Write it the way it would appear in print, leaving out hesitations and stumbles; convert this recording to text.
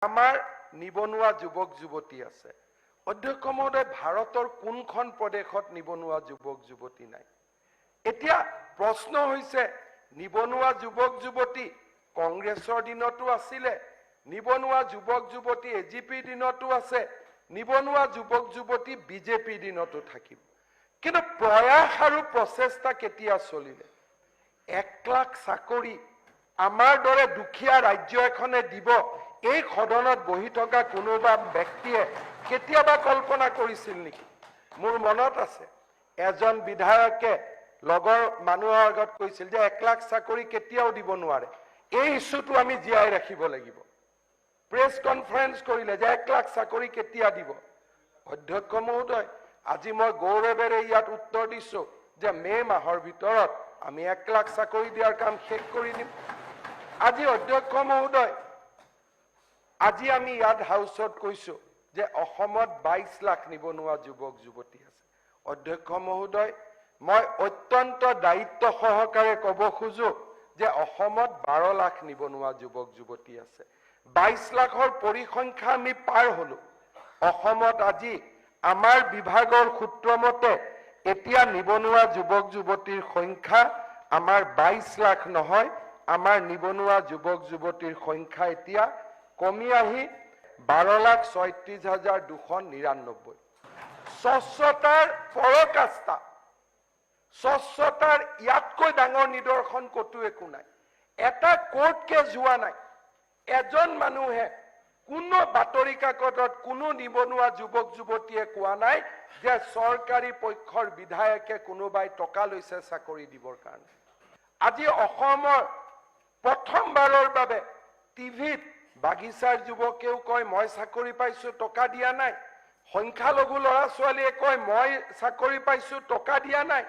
আমাৰ নিবনুৱা যুৱক যুৱতী আছে। অধ্যক্ষ মহোদয়, ভাৰতৰ কোনখন প্ৰদেশত নিবনুৱা যুৱক যুৱতী নাই? এতিয়া প্ৰশ্ন হৈছে, নিবনুৱা যুৱক যুৱতী কংগ্ৰেছৰ দিনতো আছিলে, নিবনুৱা যুৱক যুৱতী এজিপিৰ দিনতো আছে, নিবনুৱা যুৱক যুৱতী বিজেপিৰ দিনতো থাকিব। কিন্তু প্ৰয়াস আৰু প্ৰচেষ্টা কেতিয়া চলিলে? 1 লাখ চাকৰি আমাৰ দৰে দুখীয়া ৰাজ্য এখনে দিব, এই সদনত বহি থকা কোনোবা ব্যক্তিয়ে কেতিয়াবা কল্পনা কৰিছিল নেকি? মোৰ মনত আছে, এজন বিধায়কে লগৰ মানুহৰ আগত কৈছিল যে 1 লাখ চাকৰি কেতিয়াও দিব নোৱাৰে, এই ইছ্যুটো আমি জীয়াই ৰাখিব লাগিব। প্ৰেছ কনফাৰেন্স কৰিলে যে 1 লাখ চাকৰি কেতিয়া দিব। অধ্যক্ষ মহোদয়, আজি মই গৌৰৱেৰে ইয়াত উত্তৰ দিছো যে মে' মাহৰ ভিতৰত আমি 1 লাখ চাকৰি দিয়াৰ কাম শেষ কৰি দিম। আজি অধ্যক্ষ মহোদয়, আজি আমি ইয়াত হাউচত কৈছো যে অসমত 22 লাখ নিবনুৱা যুৱক যুৱতী আছে। অধ্যক্ষ মহোদয়, মই অত্যন্ত দায়িত্ব সহকাৰে ক'ব খোজো যে অসমত 12 লাখ নিবনুৱা যুৱক যুৱতী আছে। 22 লাখৰ পৰিসংখ্যা আমি পাৰ হলো। অসমত আজি আমাৰ বিভাগৰ সূত্ৰ মতে এতিয়া নিবনুৱা যুৱক যুৱতীৰ সংখ্যা আমাৰ 22 লাখ নহয়, আমাৰ নিবনুৱা যুৱক যুৱতীৰ সংখ্যা এতিয়া কমি আহি 12,36,299। স্বচ্ছতাৰ পৰাকাষ্ঠা, স্বচ্ছতাৰ ইয়াতকৈ ডাঙৰ নিদৰ্শন ক'তো একো নাই। এটা কোৰ্ট কেছ হোৱা নাই। এজন মানুহে কোনো বাতৰি কাকতত কোনো নিবনুৱা যুৱক যুৱতীয়ে কোৱা নাই যে চৰকাৰী পক্ষৰ বিধায়কে কোনোবাই টকা লৈছে চাকৰি দিবৰ কাৰণে। আজি অসমৰ প্ৰথমবাৰৰ বাবে টিভিত বাগিচাৰ যুৱকেও কয়, মই চাকৰি পাইছো, টকা দিয়া নাই। সংখ্যালঘু ল'ৰা ছোৱালীয়ে কয়, মই চাকৰি পাইছো, টকা দিয়া নাই।